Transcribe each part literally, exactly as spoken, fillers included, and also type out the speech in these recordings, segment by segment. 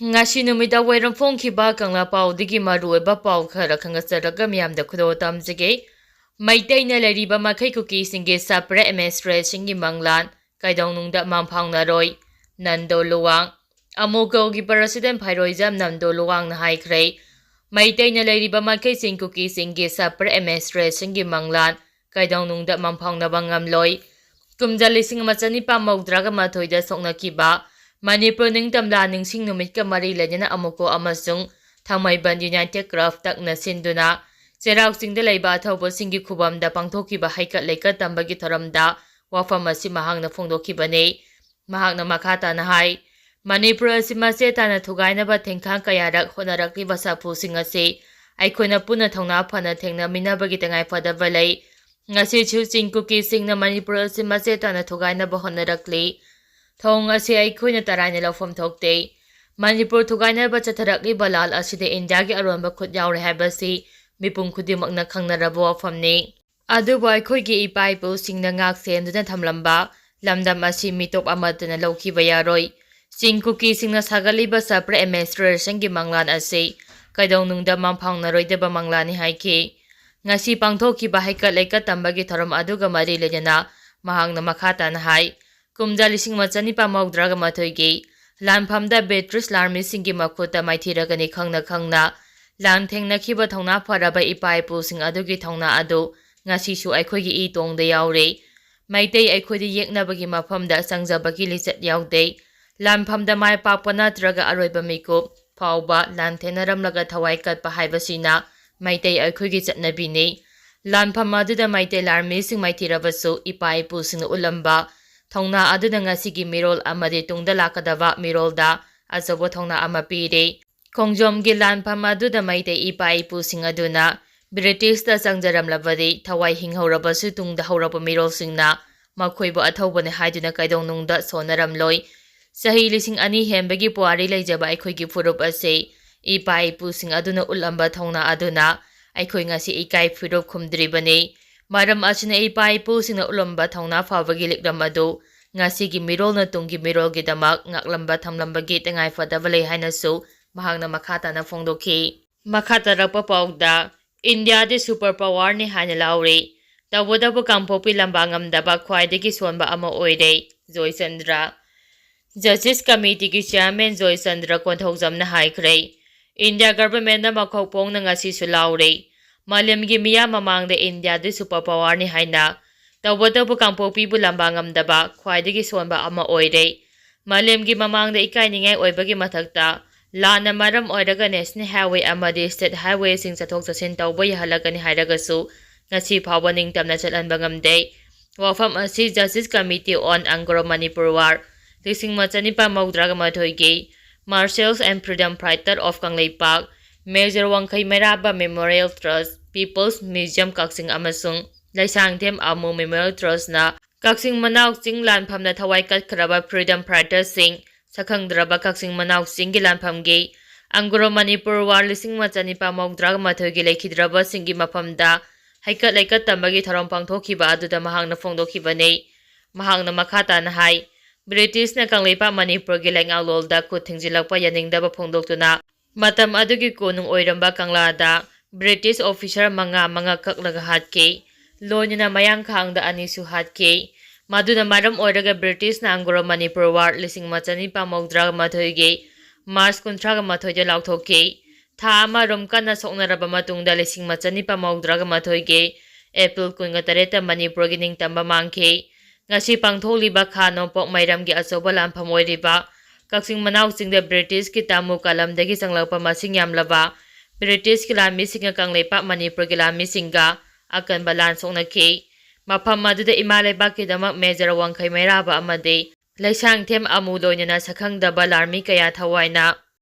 ꯉꯁꯤ ꯅꯨꯃꯤꯠꯇ ꯋꯥꯏꯔꯝ ꯐꯣꯡꯈꯤꯕ ꯀꯪꯂꯥ ꯄꯥꯎꯗꯒꯤ ꯃꯔꯨꯑꯣꯏꯕ ꯄꯥꯎ ꯈꯔ ꯈꯪꯒꯠꯆꯔꯒ ꯃꯤꯌꯥꯝꯗ ꯈꯨꯗꯣꯜ ꯇꯝꯖꯒꯦ꯫ ꯃꯩꯇꯩꯅ ꯂꯩꯔꯤꯕ ꯃꯈꯩ ꯀꯨꯀꯤꯁꯤꯡꯒꯤ separate administrationꯒꯤ ꯃꯪꯂꯥꯟ ꯀꯩꯗꯧꯅꯨꯡꯗ ꯃꯪ ꯐꯥꯎꯅꯔꯣꯏ꯫ ꯅꯟꯗꯣ ꯂꯨꯋꯥꯡ꯫ ꯑꯃꯣꯀꯣꯒꯤ president ꯐꯥꯏꯔꯣꯏꯖꯝ ꯅꯟꯗꯣ ꯂꯨꯋꯥꯡꯅ ꯍꯥꯏꯈ꯭ꯔꯦ, ꯃꯩꯇꯩꯅ ꯂꯩꯔꯤꯕ ꯃꯈꯩꯁꯤꯡ ꯀꯨꯀꯤꯁꯤꯡꯒꯤ separate administrationꯒꯤ ꯃꯪꯂꯥꯟ ꯀꯩꯗꯧꯅꯨꯡꯗ ꯃꯪ ꯐꯥꯎꯅꯕ ꯉꯝꯂꯣꯏ꯫ ꯀꯨꯝꯖꯥ ꯂꯤꯁꯤꯡ ꯑꯃ ꯆꯅꯤꯄꯥꯟ ꯃꯧꯗ꯭ꯔꯥꯒ ꯃꯥꯊꯣꯏꯗ ꯁꯣꯛꯅꯈꯤꯕ ꯃꯅꯤꯄꯨꯔ ꯅꯤꯡꯇꯝ ꯂꯥꯟ ꯅꯤꯡꯁꯤꯡ ꯅꯨꯃꯤꯠꯀ ꯃꯔꯤ ꯂꯩꯅꯅ ꯑꯃꯨꯀꯣ ꯑꯃꯁꯨꯡ ꯊꯥꯡꯃꯩꯕꯟ United Club ꯇꯛꯅ ꯁꯤꯟꯗꯨꯅ ꯆꯩꯔꯥꯎ ꯆꯤꯡꯗ ꯂꯩꯕ ꯑꯊꯧꯕꯁꯤꯡꯒꯤ ꯈꯨꯕꯝꯗ ꯄꯥꯡꯊꯣꯛꯈꯤꯕ ꯍꯩꯀꯠ ꯂꯩꯀꯠ ꯇꯝꯕꯒꯤ ꯊꯧꯔꯝꯗ ꯋꯥꯐꯝ ꯑꯁꯤ ꯃꯍꯥꯛꯅ ꯐꯣꯡꯗꯣꯛꯈꯤꯕꯅꯤ꯫ ꯃꯍꯥꯛꯅ ꯃꯈꯥ ꯇꯥꯅ ꯍꯥꯏ, ꯃꯅꯤꯄꯨꯔ ꯑꯁꯤ ꯃꯆꯦꯠ ꯇꯥꯅ ꯊꯨꯒꯥꯏꯅꯕ ꯊꯦꯡꯈꯥꯡ ꯀꯌꯥꯔꯛ ꯍꯣꯠꯅꯔꯛꯂꯤꯕ ꯁꯥꯐꯨꯁꯤꯡ ꯑꯁꯤ ꯑꯩꯈꯣꯏꯅ ꯄꯨꯟꯅ ꯊꯧꯅꯥ ꯐꯅ ꯊꯦꯡꯅꯃꯤꯟꯅꯕꯒꯤ ꯇꯉꯥꯏꯐꯗꯕ ꯂꯩ꯫ ꯉꯁꯤꯁꯨ ꯆꯤꯡ ꯀꯨꯀꯤꯁꯤꯡꯅ ꯃꯅꯤꯄꯨꯔ ꯑꯁꯤ ꯃꯆꯦꯠ ꯇꯥꯅ ꯊꯨꯒꯥꯏꯅꯕ ꯍꯣꯠꯅꯔꯛꯂꯤ꯫ ꯊꯧꯑꯣꯡ ꯑꯁꯤ ꯑꯩꯈꯣꯏꯅ ꯇꯔꯥꯏꯅ ꯂꯧꯐꯝ ꯊꯣꯛꯇꯦ꯫ ꯃꯅꯤꯄꯨꯔ ꯊꯨꯒꯥꯏꯅꯕ ꯆꯠꯊꯔꯛꯂꯤꯕ ꯂꯥꯜ ꯑꯁꯤꯗ ꯏꯟꯗꯤꯌꯥꯒꯤ ꯑꯔꯣꯟꯕ ꯈꯨꯠ ꯌꯥꯎꯔꯦ ꯍꯥꯏꯕꯁꯤ ꯃꯤꯄꯨꯝ ꯈꯨꯗꯤꯡꯃꯛꯅ ꯈꯪꯅꯔꯕ ꯋꯥꯐꯝꯅꯤ꯫ ꯑꯗꯨꯕꯨ ꯑꯩꯈꯣꯏꯒꯤ ꯏꯄꯥ ꯏꯄꯨꯁꯤꯡꯅ ꯉꯥꯛ ꯁꯦꯟꯗꯨꯅ ꯊꯝꯂꯝꯕ ꯂꯝꯗꯝ ꯑꯁꯤ ꯃꯤꯇꯣꯞ ꯑꯃꯠꯇꯅ ꯂꯧꯈꯤꯕ ꯌꯥꯔꯣꯏ꯫ ꯆꯤꯡ ꯀꯨꯀꯤꯁꯤꯡꯅ ꯁꯥꯒꯠꯂꯤꯕ separate administrationꯒꯤ ꯃꯪꯂꯥꯟ ꯑꯁꯤ ꯀꯩꯗꯧꯅꯨꯡꯗ ꯃꯪ ꯐꯥꯎꯅꯔꯣꯏꯗꯕ ꯃꯪꯂꯥꯟꯅꯤ ꯍꯥꯏꯈꯤ꯫ ꯉꯁꯤ ꯄꯥꯡꯊꯣꯛꯈꯤꯕ ꯍꯩꯀꯠ ꯂꯩꯀꯠ ꯇꯝꯕꯒꯤ ꯊꯧꯔꯝ ꯑꯗꯨꯒ ꯃꯔꯤ ꯂꯩꯅꯅ ꯃꯍꯥꯛꯅ ꯃꯈꯥ ꯇꯥꯅ ꯍꯥꯏ, ꯀꯨꯝꯖꯥ ꯂꯤꯁꯤꯡ ꯑꯃ ꯆꯅꯤꯄꯥꯟ ꯃꯧꯗ꯭ꯔꯥꯒ ꯃꯥꯊꯣꯏꯒꯤ ꯂꯥꯟꯐꯝꯗ British ꯂꯥꯟꯃꯤꯁꯤꯡꯒꯤ ꯃꯈꯨꯠꯇ ꯃꯥꯏꯊꯤꯔꯒꯅꯤ ꯈꯪꯅ ꯈꯪꯅ ꯂꯥꯟ ꯊꯦꯡꯅꯈꯤꯕ ꯊꯧꯅꯥ ꯐꯔꯕ ꯏꯄꯥ ꯏꯄꯨꯁꯤꯡ ꯑꯗꯨꯒꯤ ꯊꯧꯅꯥ ꯑꯗꯨ ꯉꯁꯤꯁꯨ ꯑꯩꯈꯣꯏꯒꯤ ꯏ ꯇꯣꯡꯗ ꯌꯥꯎꯔꯤ꯫ ꯃꯩꯇꯩ ꯑꯩꯈꯣꯏꯗꯤ ꯌꯦꯛꯅꯕꯒꯤ ꯃꯐꯝꯗ ꯆꯪꯖꯕꯒꯤ ꯂꯤꯆꯠ ꯌꯥꯎꯗꯦ꯫ ꯂꯥꯟꯐꯝꯗ ꯃꯥꯏ ꯄꯥꯛꯄ ꯅꯠꯇ꯭ꯔꯒ ꯑꯔꯣꯏꯕ ꯃꯤꯀꯨꯞ ꯐꯥꯎꯕ ꯂꯥꯟꯊꯦꯡꯅꯔꯝꯂꯒ ꯊꯋꯥꯏ ꯀꯠꯄ ꯍꯥꯏꯕꯁꯤꯅ ꯃꯩꯇꯩ ꯑꯩꯈꯣꯏꯒꯤ ꯆꯠꯅꯕꯤꯅꯤ꯫ ꯂꯥꯟꯐꯝ ꯑꯗꯨꯗ ꯃꯩꯇꯩ ꯂꯥꯟꯃꯤꯁꯤꯡ ꯃꯥꯏꯊꯤꯔꯕꯁꯨ ꯏꯄꯥ ꯏꯄꯨꯁꯤꯡꯅ ꯎꯠꯂꯝꯕ ꯊꯧꯅꯥ ꯑꯗꯨꯅ ꯉꯁꯤꯒꯤ ꯃꯤꯔꯣꯜ ꯑꯃꯗꯤ ꯇꯨꯡꯗ ꯂꯥꯛꯀꯗꯕ ꯃꯤꯔꯣꯜꯗ ꯑꯆꯧꯕ ꯊꯧꯅꯥ ꯑꯃ ꯄꯤꯔꯤ꯫ ꯈꯣꯡꯖꯣꯝꯒꯤ ꯂꯥꯟꯐꯝ ꯑꯗꯨꯗ ꯃꯩꯇꯩ ꯏꯄꯥ ꯏꯄꯨꯁꯤꯡ ꯑꯗꯨꯅ ꯕ꯭ꯔꯤꯇꯤꯁꯇ ꯆꯪꯖꯔꯝꯂꯕꯗꯤ ꯊꯋꯥꯏ ꯍꯤꯡꯍꯧꯔꯕꯁꯨ ꯇꯨꯡꯗ ꯍꯧꯔꯛꯄ ꯃꯤꯔꯣꯜꯁꯤꯡꯅ ꯃꯈꯣꯏꯕꯨ ꯑꯊꯧꯕꯅꯤ ꯍꯥꯏꯗꯨꯅ ꯀꯩꯗꯧꯅꯨꯡꯗ ꯁꯣꯟꯅꯔꯝꯂꯣꯏ꯫ ꯆꯍꯤ ꯂꯤꯁꯤꯡ ꯑꯅꯤ ꯍꯦꯟꯕꯒꯤ ꯄꯨꯋꯥꯔꯤ ꯂꯩꯖꯕ ꯑꯩꯈꯣꯏꯒꯤ ꯐꯨꯔꯨꯞ ꯑꯁꯤ ꯏꯄꯥ ꯏꯄꯨꯁꯤꯡ ꯑꯗꯨꯅ ꯎꯠꯂꯝꯕ ꯊꯧꯅꯥ ꯑꯗꯨꯅ ꯑꯩꯈꯣꯏ ꯉꯁꯤ ꯏꯀꯥꯏ ꯐꯨꯔꯨꯞ ꯈꯨꯝꯗ꯭ꯔꯤꯕꯅꯤ꯫ ꯃꯔꯝ ꯑꯁꯤꯅ ꯏꯄꯥ ꯏꯄꯨꯁꯤꯡꯅ ꯎꯠꯂꯝꯕ ꯊꯧꯅꯥ ꯐꯕꯒꯤ ꯂꯤꯛꯂꯝ ꯑꯗꯨ ꯉꯁꯤꯒꯤ ꯃꯤꯔꯣꯜꯅ ꯇꯨꯡꯒꯤ ꯃꯤꯔꯣꯜꯒꯤꯗꯃꯛ ꯉꯥꯛꯂꯝꯕ ꯊꯝꯂꯝꯕꯒꯤ ꯇꯉꯥꯏꯐꯗꯕ ꯂꯩ ꯍꯥꯏꯅꯁꯨ ꯃꯍꯥꯛꯅ ꯃꯈꯥ ꯇꯥꯅ ꯐꯣꯡꯗꯣꯛꯈꯤ꯫ ꯃꯈꯥ ꯇꯥꯔꯛꯄ ꯄꯥꯎꯗ, ꯏꯟꯗꯤꯌꯥꯗꯤ super power ꯅꯤ ꯍꯥꯏꯅ ꯂꯥꯎꯔꯤ꯫ ꯇꯧꯕꯇꯕꯨ ꯀꯥꯡꯄꯣꯛꯄꯤ ꯂꯝꯕꯥ ꯉꯝꯗꯕ ꯈ꯭ꯋꯥꯏꯗꯒꯤ ꯁꯣꯟꯕ ꯑꯃ ꯑꯣꯏꯔꯦ, ꯖꯣꯏꯆꯟꯗ꯭ꯔ꯫ Justice Committee ꯒꯤ chairman ꯖꯣꯏꯆꯟꯗ꯭ꯔ ꯀꯣꯟꯊꯧꯖꯝꯅ ꯍꯥꯏꯈ꯭ꯔꯦ꯫ ꯏꯟꯗꯤꯌꯥ government ꯅ ꯃꯈꯧ ꯄꯣꯡꯅ ꯉꯁꯤꯁꯨ ꯂꯥꯎꯔꯦ꯫ ꯃꯥꯂꯦꯝꯒꯤ ꯃꯤꯌꯥꯝ ꯃꯃꯥꯡꯗ ꯏꯟꯗꯤꯌꯥꯗꯤ super power ꯅꯤ ꯍꯥꯏꯅ꯫ ꯇꯧꯕꯇꯕꯨ ꯀꯥꯡꯄꯣꯛꯄꯤꯕꯨ ꯂꯝꯕꯥ ꯉꯝꯗꯕ ꯈ꯭ꯋꯥꯏꯗꯒꯤ ꯁꯣꯟꯕ ꯑꯃ ꯑꯣꯏꯔꯦ꯫ ꯃꯥꯂꯦꯝꯒꯤ ꯃꯃꯥꯡꯗ ꯏꯀꯥꯏꯅꯤꯡꯉꯥꯏ ꯑꯣꯏꯕꯒꯤ ꯃꯊꯛꯇ, ꯂꯥꯟꯅ ꯃꯔꯝ ꯑꯣꯏꯔꯒ national highway ꯑꯃꯗꯤ state highway ꯁꯤꯡ ꯆꯠꯊꯣꯛ ꯆꯠꯁꯤꯟ ꯇꯧꯕ ꯌꯥꯍꯜꯂꯛꯀꯅꯤ ꯍꯥꯏꯔꯒꯁꯨ, ꯉꯁꯤ ꯐꯥꯎꯕ ꯅꯤꯡꯇꯝꯅ ꯆꯠꯍꯟꯕ ꯉꯝꯗꯦ꯫ ꯋꯥꯐꯝ ꯑꯁꯤ Justice Committee on Anglo Manipur War ꯂꯤꯁꯤꯡ ꯑꯃ ꯆꯅꯤꯄꯥꯟ ꯃꯧꯗ꯭ꯔꯥꯒ ꯃꯥꯊꯣꯏꯒꯤ Martyrs and Freedom Fighter of Kangleipak, Major ꯋꯥꯡꯈꯩ ꯃꯩꯔꯥꯕ Memorial Trust, People's Museum ꯀꯛꯆꯤꯡ ꯑꯃꯁꯨꯡ ꯂꯩꯁꯥꯡꯊꯦꯝ ꯑꯃꯨ Memorial Trust ꯅ ꯀꯛꯆꯤꯡ ꯃꯅꯥꯎ ꯆꯤꯡ ꯂꯥꯟꯐꯝꯗ ꯊꯋꯥꯏ ꯀꯠꯈ꯭ꯔꯕ freedom fighter ꯁꯤꯡ, ꯁꯛꯈꯪꯗ꯭ꯔꯕ ꯀꯛꯆꯤꯡ ꯃꯅꯥꯎ ꯆꯤꯡꯒꯤ ꯂꯥꯟꯐꯝꯒꯤ Anglo Manipur War ꯂꯤꯁꯤꯡ ꯑꯃ ꯆꯅꯤꯄꯥꯟ ꯃꯧꯗ꯭ꯔꯥꯒ ꯃꯥꯊꯣꯏꯒꯤ ꯂꯩꯈꯤꯗ꯭ꯔꯕꯁꯤꯡꯒꯤ ꯃꯐꯝꯗ ꯍꯩꯀꯠ ꯂꯩꯀꯠ ꯇꯝꯕꯒꯤ ꯊꯧꯔꯝ ꯄꯥꯡꯊꯣꯛꯈꯤꯕ ꯑꯗꯨꯗ ꯃꯍꯥꯛꯅ ꯐꯣꯡꯗꯣꯛꯈꯤꯕꯅꯤ꯫ ꯃꯍꯥꯛꯅ ꯃꯈꯥ ꯇꯥꯅ ꯍꯥꯏ, British ꯅ ꯀꯪꯂꯩꯄꯥꯛ ꯃꯅꯤꯄꯨꯔꯒꯤ ꯂꯩꯉꯥꯛꯂꯣꯟꯗ ꯈꯨꯠ ꯊꯤꯡꯖꯤꯜꯂꯛꯄ ꯌꯥꯅꯤꯡꯗꯕ ꯐꯣꯡꯗꯣꯛꯇꯨꯅ, ꯃꯇꯝ ꯑꯗꯨꯒꯤ ꯀꯣꯅꯨꯡ ꯑꯣꯏꯔꯝꯕ ꯀꯪꯂꯥꯗ British officer ꯃꯉꯥ ꯃꯉꯥ ꯀꯛꯂꯒ ꯍꯥꯠꯈꯤ꯫ ꯂꯣꯏꯅꯅ ꯃꯌꯥꯡꯈꯥꯡꯗ ꯑꯅꯤꯁꯨ ꯍꯥꯠꯈꯤ꯫ ꯃꯗꯨꯅ ꯃꯔꯝ ꯑꯣꯏꯔꯒ British ꯅ Anglo Manipur War ꯂꯤꯁꯤꯡ ꯑꯃ ꯆꯅꯤꯄꯥꯟ ꯃꯧꯗ꯭ꯔꯥꯒ ꯃꯥꯊꯣꯏꯒꯤ March ꯀꯨꯟꯊ꯭ꯔꯥꯒ ꯃꯥꯊꯣꯏꯗ ꯂꯥꯎꯊꯣꯛꯈꯤ꯫ ꯊꯥ ꯑꯃ ꯔꯨꯝ ꯀꯟꯅ ꯁꯣꯛꯅꯔꯕ ꯃꯇꯨꯡꯗ ꯂꯤꯁꯤꯡ ꯑꯃ ꯆꯅꯤꯄꯥꯟ ꯃꯧꯗ꯭ꯔꯥꯒ ꯃꯥꯊꯣꯏꯒꯤ April ꯀꯨꯟꯒ ꯇꯔꯦꯠꯇ ꯃꯅꯤꯄꯨꯔꯒꯤ ꯅꯤꯡꯇꯝꯕ ꯃꯥꯡꯈꯤ꯫ ꯉꯁꯤ ꯄꯥꯡꯊꯣꯛꯂꯤꯕ ꯈꯥ ꯅꯣꯡꯄꯣꯛ ꯃꯩꯔꯝꯒꯤ ꯑꯆꯧꯕ ꯂꯥꯟꯐꯝ ꯑꯣꯏꯔꯤꯕ ꯀꯛꯆꯤꯡ ꯃꯅꯥꯎ ꯆꯤꯡꯗ British ꯀꯤ ꯇꯥꯃꯨ ꯀꯥꯂꯝꯗꯒꯤ ꯆꯪꯂꯛꯄ ꯃꯁꯤꯡ ꯌꯥꯝꯂꯕ British ꯀꯤ ꯂꯥꯟꯃꯤꯁꯤꯡꯅ ꯀꯪꯂꯩꯄꯥꯛ ꯃꯅꯤꯄꯨꯔꯒꯤ ꯂꯥꯟꯃꯤꯁꯤꯡꯒ ꯑꯀꯟꯕ ꯂꯥꯟ ꯁꯣꯛꯅꯈꯤ꯫ ꯃꯐꯝ ꯑꯗꯨꯗ ꯏꯃꯥ ꯂꯩꯕꯥꯛꯀꯤꯗꯃꯛ Major ꯋꯥꯡꯈꯩ ꯃꯩꯔꯥꯕ ꯑꯃꯗꯤ ꯂꯩꯁꯥꯡꯊꯦꯝ ꯑꯃꯨ ꯂꯣꯏꯅꯅ ꯁꯛꯈꯪꯗꯕ ꯂꯥꯟꯃꯤ ꯀꯌꯥ ꯊꯋꯥꯏꯅ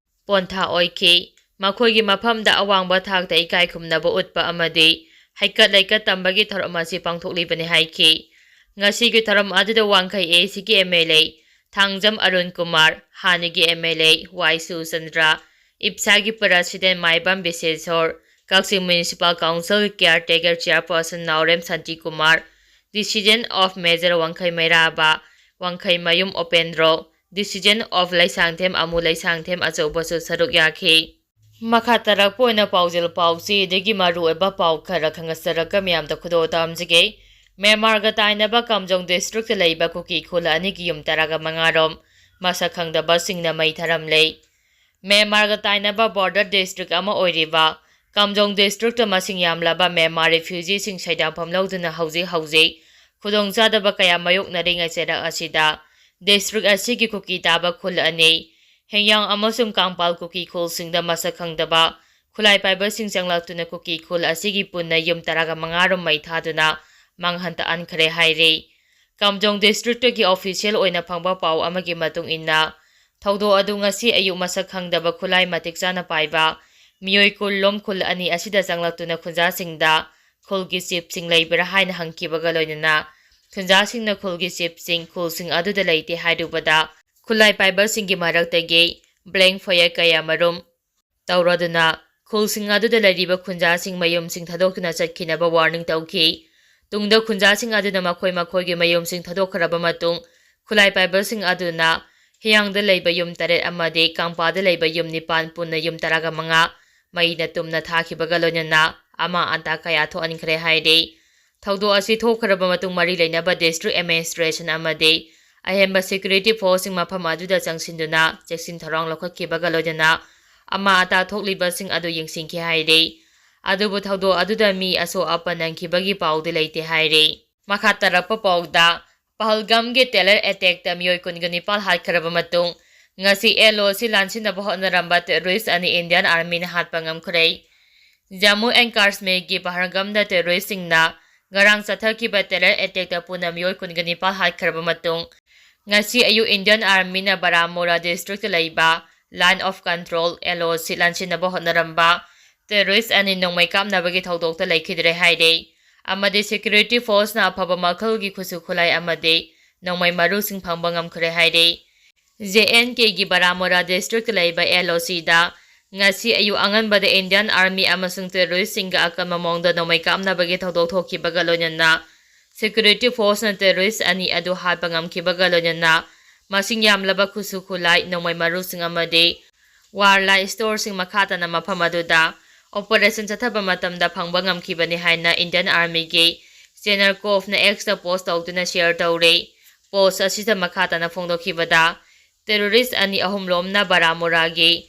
ꯄꯣꯟꯊꯥ ꯑꯣꯏꯈꯤ꯫ ꯃꯈꯣꯏꯒꯤ ꯃꯐꯝꯗ ꯑꯋꯥꯡꯕ ꯊꯥꯛꯇ ꯏꯀꯥꯏ ꯈꯨꯝꯅꯕ ꯎꯠꯄ ꯑꯃꯗꯤ ꯍꯩꯀꯠ ꯂꯩꯀꯠ ꯇꯝꯕꯒꯤ ꯊꯧꯔꯝ ꯑꯁꯤ ꯄꯥꯡꯊꯣꯛꯂꯤꯕꯅꯤ ꯍꯥꯏꯈꯤ꯫ ꯉꯁꯤꯒꯤ ꯊꯧꯔꯝ ꯑꯗꯨꯗ ꯋꯥꯡꯈꯩ A C ꯒꯤ M L A Thangjam Arun Kumar, ꯍꯥꯟꯅꯒꯤ M L A Y ꯁꯨꯆꯟꯗ꯭ꯔ, ꯏꯞꯁꯥꯒꯤ President Maibam ꯕꯤꯁꯦꯁꯣꯔ, Kakching Municipal Council ꯒꯤ caretaker chairperson Naorem Shanti Kumar, Descendant of Major ꯋꯥꯡꯈꯩ ꯃꯩꯔꯥꯕ ꯋꯥꯡꯈꯩꯃꯌꯨꯝ ꯎꯄꯦꯟꯗ꯭ꯔꯣ, Decision of ꯂꯩꯁꯥꯡꯊꯦꯝ ꯑꯃꯨ ꯂꯩꯁꯥꯡꯊꯦꯝ ꯑꯆꯧꯕꯁꯨ ꯁꯔꯨꯛ ꯌꯥꯈꯤ꯫ ꯃꯈꯥ ꯇꯥꯔꯛꯄ ꯑꯣꯏꯅ ꯄꯥꯎꯖꯦꯜ ꯄꯥꯎꯆꯦꯗꯒꯤ ꯃꯔꯨꯑꯣꯏꯕ ꯄꯥꯎ ꯈꯔ ꯈꯪꯍꯟꯖꯔꯛꯀ ꯃꯌꯥꯝꯗ ꯈꯨꯗꯣꯜ ꯇꯝꯖꯒꯦ꯫ ꯃ꯭ꯌꯥꯟꯃꯥꯔꯒ ꯇꯥꯏꯅꯕ ꯀꯥꯝꯖꯣꯡ ꯗꯤꯁꯇ꯭ꯔꯤꯛꯇ ꯂꯩꯕ ꯀꯨꯀꯤ ꯈꯨꯜ ꯑꯅꯤꯒꯤ ꯌꯨꯝ ꯇꯔꯥꯒ ꯃꯉꯥ ꯔꯣꯝ ꯃꯁꯛ ꯈꯪꯗꯕꯁꯤꯡꯅ ꯃꯩ ꯊꯥꯔꯝꯂꯦ꯫ ꯃ꯭ꯌꯥꯟꯃꯥꯔꯒ ꯇꯥꯏꯅꯕ ꯕꯣꯔꯗꯔ ꯗꯤꯁꯇ꯭ꯔꯤꯛ ꯑꯃ ꯑꯣꯏꯔꯤꯕ ꯀꯥꯝꯖꯣꯡ ꯗꯤꯁꯇ꯭ꯔꯤꯛꯇ ꯃꯁꯤꯡ ꯌꯥꯝꯂꯕ ꯃ꯭ꯌꯥꯟꯃꯥꯔ ꯔꯤꯐ꯭ꯌꯨꯖꯤꯁꯤꯡ ꯁꯩꯗꯥꯡꯐꯝ ꯂꯧꯗꯨꯅ ꯍꯧꯖꯤꯛ ꯍꯧꯖꯤꯛ ꯈꯨꯗꯣꯡꯆꯥꯗꯕ ꯀꯌꯥ ꯃꯥꯌꯣꯛꯅꯔꯤꯉꯩ ꯆꯩꯔꯛ ꯑꯁꯤꯗ ꯗꯤꯁꯇ꯭ꯔꯤꯛ ꯑꯁꯤꯒꯤ ꯀꯨꯀꯤ ꯇꯥꯕ ꯈꯨꯜ ꯑꯅꯤ, ꯍꯦꯡꯌꯥꯡ ꯑꯃꯁꯨꯡ ꯀꯥꯡꯄꯥꯜ ꯀꯨꯀꯤ ꯈꯨꯜꯁꯤꯡꯗ ꯃꯁꯛ ꯈꯪꯗꯕ ꯈꯨꯠꯂꯥꯏ ꯄꯥꯏꯕꯁꯤꯡ ꯆꯪꯂꯛꯇꯨꯅ ꯀꯨꯀꯤ ꯈꯨꯜ ꯑꯁꯤꯒꯤ ꯄꯨꯟꯅ ꯌꯨꯝ ꯇꯔꯥꯒ ꯃꯉꯥ ꯔꯣꯝ ꯃꯩ ꯊꯥꯗꯨꯅ ꯃꯥꯡꯍꯟ ꯇꯥꯛꯍꯟꯈ꯭ꯔꯦ ꯍꯥꯏꯔꯤ꯫ ꯀꯥꯝꯖꯣꯡ ꯗꯤꯁꯇ꯭ꯔꯤꯛꯇꯒꯤ ꯑꯣꯐꯤꯁꯤꯌꯦꯜ ꯑꯣꯏꯅ ꯐꯪꯕ ꯄꯥꯎ ꯑꯃꯒꯤ ꯃꯇꯨꯡ ꯏꯟꯅ, ꯊꯧꯗꯣꯛ ꯑꯗꯨ ꯉꯁꯤ ꯑꯌꯨꯛ ꯃꯁꯛ ꯈꯪꯗꯕ ꯈꯨꯠꯂꯥꯏ ꯃꯇꯤꯛ ꯆꯥꯅ ꯄꯥꯏꯕ ꯃꯤꯑꯣꯏ ꯀꯨꯟ ꯂꯣꯝ ꯈꯨꯜ ꯑꯅꯤ ꯑꯁꯤꯗ ꯆꯪꯂꯛꯇꯨꯅ ꯈꯨꯟꯖꯥꯁꯤꯡꯗ ꯈꯨꯜꯒꯤ ꯆꯤꯞꯁꯤꯡ ꯂꯩꯕ꯭ꯔꯥ ꯍꯥꯏꯅ ꯍꯪꯈꯤꯕꯒ ꯂꯣꯏꯅꯅ ꯈꯨꯟꯖꯥꯁꯤꯡꯅ ꯈꯨꯜꯒꯤ ꯆꯤꯞꯁꯤꯡ ꯈꯨꯜꯁꯤꯡ ꯑꯗꯨꯗ ꯂꯩꯇꯦ ꯍꯥꯏꯔꯨꯕꯗ, ꯈꯨꯠꯂꯥꯏ ꯄꯥꯏꯕꯁꯤꯡꯒꯤ ꯃꯔꯛꯇꯒꯤ blank fire ꯀꯌꯥ ꯃꯔꯨꯝ ꯇꯧꯔꯗꯨꯅ ꯈꯨꯜꯁꯤꯡ ꯑꯗꯨꯗ ꯂꯩꯔꯤꯕ ꯈꯨꯟꯖꯥꯁꯤꯡ ꯃꯌꯨꯝꯁꯤꯡ ꯊꯥꯗꯣꯛꯇꯨꯅ ꯆꯠꯈꯤꯅꯕ warning ꯇꯧꯈꯤ꯫ ꯇꯨꯡꯗ ꯈꯨꯟꯖꯥꯁꯤꯡ ꯑꯗꯨꯅ ꯃꯈꯣꯏ ꯃꯈꯣꯏꯒꯤ ꯃꯌꯨꯝꯁꯤꯡ ꯊꯥꯗꯣꯛꯈ꯭ꯔꯕ ꯃꯇꯨꯡ, ꯈꯨꯠꯂꯥꯏ ꯄꯥꯏꯕꯁꯤꯡ ꯑꯗꯨꯅ ꯍꯤꯌꯥꯡꯗ ꯂꯩꯕ ꯌꯨꯝ ꯇꯔꯦꯠ ꯑꯃꯗꯤ ꯀꯥꯡꯄꯥꯗ ꯂꯩꯕ ꯌꯨꯝ ꯅꯤꯄꯥꯟ, ꯄꯨꯟꯅ ꯌꯨꯝ ꯇꯔꯥꯒ ꯃꯉꯥ ꯃꯩꯅ ꯇꯨꯝꯅ ꯊꯥꯈꯤꯕꯒ ꯂꯣꯏꯅꯅ ꯑꯃꯥꯡ ꯑꯇꯥ ꯀꯌꯥ ꯊꯣꯛꯍꯟꯈ꯭ꯔꯦ ꯍꯥꯏꯔꯤ꯫ ꯊꯧꯗꯣꯛ ꯑꯁꯤ ꯊꯣꯛꯈ꯭ꯔꯕ ꯃꯇꯨꯡ, ꯃꯔꯤ ꯂꯩꯅꯕ district administration ꯑꯃꯗꯤ ꯑꯍꯦꯟꯕ security forceꯁꯤꯡ ꯃꯐꯝ ꯑꯗꯨꯗ ꯆꯪꯁꯤꯟꯗꯨꯅ ꯆꯦꯛꯁꯤꯟ ꯊꯧꯔꯥꯡ ꯂꯧꯈꯠꯈꯤꯕꯒ ꯂꯣꯏꯅꯅ ꯑꯃꯥꯡ ꯑꯇꯥ ꯊꯣꯛꯂꯤꯕꯁꯤꯡ ꯑꯗꯨ ꯌꯦꯡꯁꯤꯟꯈꯤ ꯍꯥꯏꯔꯤ꯫ ꯑꯗꯨꯕꯨ ꯊꯧꯗꯣꯛ ꯑꯗꯨꯗ ꯃꯤ ꯑꯁꯣꯛ ꯑꯄꯟ ꯅꯪꯈꯤꯕꯒꯤ ꯄꯥꯎꯗꯤ ꯂꯩꯇꯦ ꯍꯥꯏꯔꯤ꯫ ꯃꯈꯥ ꯇꯥꯔꯛꯄ ꯄꯥꯎꯗ, ꯄꯍꯜꯒꯥꯝꯒꯤ terror attackꯇ ꯃꯤꯑꯣꯏ ꯀꯨꯟꯒ ꯅꯤꯄꯥꯜ ꯍꯥꯠꯈ꯭ꯔꯕ ꯃꯇꯨꯡ, ꯉꯁꯤ LOC ꯂꯥꯟꯁꯤꯟꯅꯕ ꯍꯣꯠꯅꯔꯝꯕ terrorist ꯑꯅꯤ Indian Armyꯅ ꯍꯥꯠꯄ ꯉꯝꯈ꯭ꯔꯦ꯫ Jammu and Kashmirꯒꯤ ꯄꯍꯜꯒꯥꯝꯗ terroristꯁꯤꯡꯅ ꯉꯔꯥꯡ ꯆꯠꯊꯈꯤꯕ terror attackꯇ ꯄꯨꯟꯅ ꯃꯤꯑꯣꯏ ꯀꯨꯟꯒ ꯅꯤꯄꯥꯜ ꯍꯥꯠꯈ꯭ꯔꯕ ꯃꯇꯨꯡ, ꯉꯁꯤ ꯑꯌꯨꯛ Indian Armyꯅ ꯕꯥꯔꯥꯃꯨꯂꯥ districtꯇ ꯂꯩꯕ Line of Control, LOC ꯂꯥꯟꯁꯤꯟꯅꯕ ꯍꯣꯠꯅꯔꯝꯕ terrorist ꯑꯅꯤ ꯅꯣꯡꯃꯩ ꯀꯥꯞꯅꯕꯒꯤ ꯊꯧꯗꯣꯛꯇ ꯂꯩꯈꯤꯗ꯭ꯔꯦ ꯍꯥꯏꯔꯤ, ꯑꯃꯗꯤ security forceꯅ ꯑꯐꯕ ꯃꯈꯜꯒꯤ ꯈꯨꯠꯁꯨ ꯈꯨꯠꯂꯥꯏ ꯑꯃꯗꯤ ꯅꯣꯡꯃꯩ ꯃꯔꯨꯁꯤꯡ ꯐꯪꯕ ꯉꯝꯈ꯭ꯔꯦ ꯍꯥꯏꯔꯤ꯫ J and Kꯒꯤ ꯕꯥꯔꯥꯃꯨꯂꯥ districtꯇ ꯂꯩꯕ LOCꯗ ꯉꯁꯤ ꯑꯌꯨꯛ ꯑꯉꯟꯕꯗ Indian Army ꯑꯃꯁꯨꯡ terroristꯁꯤꯡꯒ ꯑꯀꯟꯕ ꯃꯑꯣꯡꯗ ꯅꯣꯡꯃꯩ ꯀꯥꯞꯅꯕꯒꯤ ꯊꯧꯗꯣꯛ ꯊꯣꯛꯈꯤꯕꯒ ꯂꯣꯏꯅꯅ Security forceꯅ terrorist ꯑꯅꯤ ꯑꯗꯨ ꯍꯥꯠꯄ ꯉꯝꯈꯤꯕꯒ ꯂꯣꯏꯅꯅ ꯃꯁꯤꯡ ꯌꯥꯝꯂꯕ ꯈꯨꯠꯁꯨ ꯈꯨꯠꯂꯥꯏ, ꯅꯣꯡꯃꯩ ꯃꯔꯨꯁꯤꯡ ꯑꯃꯗꯤ warlike storeꯁꯤꯡ ꯃꯈꯥ ꯇꯥꯅ ꯃꯐꯝ ꯑꯗꯨꯗ operation ꯆꯠꯊꯕ ꯃꯇꯝꯗ ꯐꯪꯕ ꯉꯝꯈꯤꯕꯅꯤ ꯍꯥꯏꯅ Indian Armyꯒꯤ General Corpsꯅ Xꯇ post ꯇꯧꯗꯨꯅ share ꯇꯧꯔꯤ꯫ Post ꯑꯁꯤꯗ ꯃꯈꯥ ꯇꯥꯅ ꯐꯣꯡꯗꯣꯛꯈꯤꯕꯗ, terrorist ꯑꯅꯤ ꯑꯍꯨꯝ ꯂꯣꯝꯅ ꯕꯥꯔꯥꯃꯨꯔꯥꯒꯤ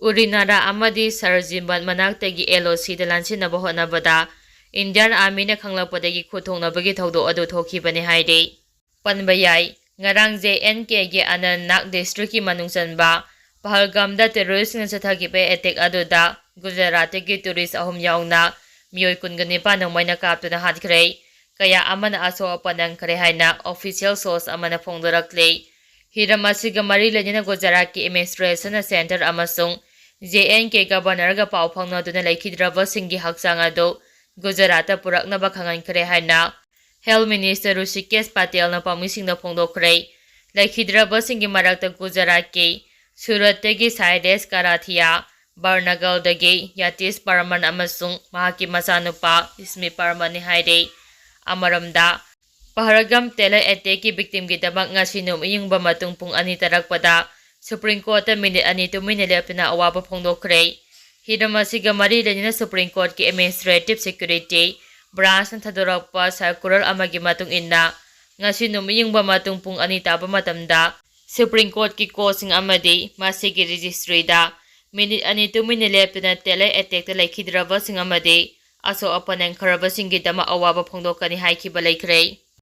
ꯎꯔꯤꯅꯥꯔꯥ ꯑꯃꯗꯤ ꯁꯔꯖꯤꯝꯕꯟ ꯃꯅꯥꯛꯇꯒꯤ LOCꯗ ꯂꯥꯟꯁꯤꯟꯅꯕ ꯍꯣꯠꯅꯕꯗ Indian Armyꯅ ꯈꯪꯂꯛꯄꯗꯒꯤ ꯈꯨꯠ ꯊꯣꯛꯅꯕꯒꯤ ꯊꯧꯗꯣꯛ ꯑꯗꯨ ꯊꯣꯛꯈꯤꯕꯅꯤ ꯍꯥꯏꯔꯤ꯫ ꯄꯟꯕ ꯌꯥꯏ, ꯉꯔꯥꯡ J&Kꯒꯤ ꯑꯅꯟꯅꯥꯒ districtꯀꯤ ꯃꯅꯨꯡ ꯆꯟꯕ ꯄꯍꯜꯒꯥꯝꯗ terroristꯅ ꯆꯠꯊꯈꯤꯕ attack ꯑꯗꯨꯗ ꯒꯨꯖꯔꯥꯠꯇꯒꯤ tourist ꯑꯍꯨꯝ ꯌꯥꯎꯅ ꯃꯤꯑꯣꯏ ꯀꯨꯟꯒ ꯅꯤꯄꯥꯟ ꯅꯣꯡꯃꯩꯅ ꯀꯥꯞꯇꯨꯅ ꯍꯥꯠꯈ꯭ꯔꯦ꯫ ꯀꯌꯥ ꯑꯃꯅ ꯑꯁꯣꯛ ꯑꯄꯟ ꯅꯪꯈ꯭ꯔꯦ ꯍꯥꯏꯅ official source ꯑꯃꯅ ꯐꯣꯡꯗꯣꯔꯛꯂꯤ꯫ ꯍꯤꯔꯝ ꯑꯁꯤꯒ ꯃꯔꯤ ꯂꯩꯅꯅ ꯒꯨꯖꯔꯥꯠꯀꯤ administrationꯅ centre ꯑꯃꯁꯨꯡ J&K governorꯒ ꯄꯥꯎ ꯐꯥꯎꯅꯗꯨꯅ ꯂꯩꯈꯤꯗ꯭ꯔꯕꯁꯤꯡꯒꯤ ꯍꯛꯆꯥꯡ ꯑꯗꯨ ꯒꯨꯖꯔꯥꯠꯇ ꯄꯨꯔꯛꯅꯕ ꯈꯪꯍꯟꯈ꯭ꯔꯦ ꯍꯥꯏꯅ Health Minister ꯔꯨꯁꯤꯀꯦꯁ ꯄꯇꯦꯜꯅ ꯄꯥꯎꯃꯤꯁꯤꯡꯗ ꯐꯣꯡꯗꯣꯛꯈ꯭ꯔꯦ꯫ ꯂꯩꯈꯤꯗ꯭ꯔꯕꯁꯤꯡꯒꯤ ꯃꯔꯛꯇ ꯒꯨꯖꯔꯥꯠꯀꯤ ꯁꯨꯔꯠꯇꯒꯤ ꯁꯥꯏꯔꯦꯁ ꯀꯥꯔꯥꯊꯤꯌꯥ, ꯕꯔꯅꯒꯜꯗꯒꯤ ꯌꯥꯇꯤꯁ ꯄꯔꯃꯟ ꯑꯃꯁꯨꯡ ꯃꯍꯥꯛꯀꯤ ꯃꯆꯥꯅꯨꯄꯥ ꯏꯁꯃꯤ ꯄꯔꯃꯟꯅꯤ ꯍꯥꯏꯔꯤ꯫ ꯑꯃꯔꯣꯝꯗ, ꯄꯍꯔꯒꯝ terror attackꯀꯤ victimꯒꯤꯗꯃꯛ ꯉꯁꯤ ꯅꯨꯃꯤꯠ ꯌꯨꯡꯕ ꯃꯇꯨꯡ ꯄꯨꯡ ꯑꯅꯤ ꯇꯥꯔꯛꯄꯗ Supreme Courtꯇ minute ꯑꯅꯤ ꯇꯨꯃꯤꯟꯅ ꯂꯦꯞꯇꯨꯅ ꯑꯋꯥꯕ ꯐꯣꯡꯗꯣꯛꯈ꯭ꯔꯦ꯫ ꯍꯤꯔꯝ ꯑꯁꯤꯒ ꯃꯔꯤ ꯂꯩꯅꯅ Supreme Courtꯀꯤ administrative security branchꯅ ꯊꯥꯗꯣꯔꯛꯄ circular ꯑꯃꯒꯤ ꯃꯇꯨꯡ ꯏꯟꯅ, ꯉꯁꯤ ꯅꯨꯃꯤꯠ ꯌꯨꯡꯕ ꯃꯇꯨꯡ ꯄꯨꯡ ꯑꯅꯤ ꯇꯥꯕ ꯃꯇꯝꯗ Supreme Courtꯀꯤ courtꯁꯤꯡ ꯑꯃꯗꯤ ꯃꯁꯤꯒꯤ registryꯗ minute ꯑꯅꯤ ꯇꯨꯃꯤꯟꯅ ꯂꯦꯞꯇꯨꯅ terror attackꯇ ꯂꯩꯈꯤꯗ꯭ꯔꯕꯁꯤꯡ ꯑꯃꯗꯤ ꯑꯁꯣꯛ ꯑꯄꯟ ꯅꯪꯈ꯭ꯔꯕꯁꯤꯡꯒꯤꯗꯃꯛ ꯑꯋꯥꯕ ꯐꯣꯡꯗꯣꯛꯀꯅꯤ ꯍꯥꯏꯈꯤꯕ ꯂꯩꯈ꯭ꯔꯦ꯫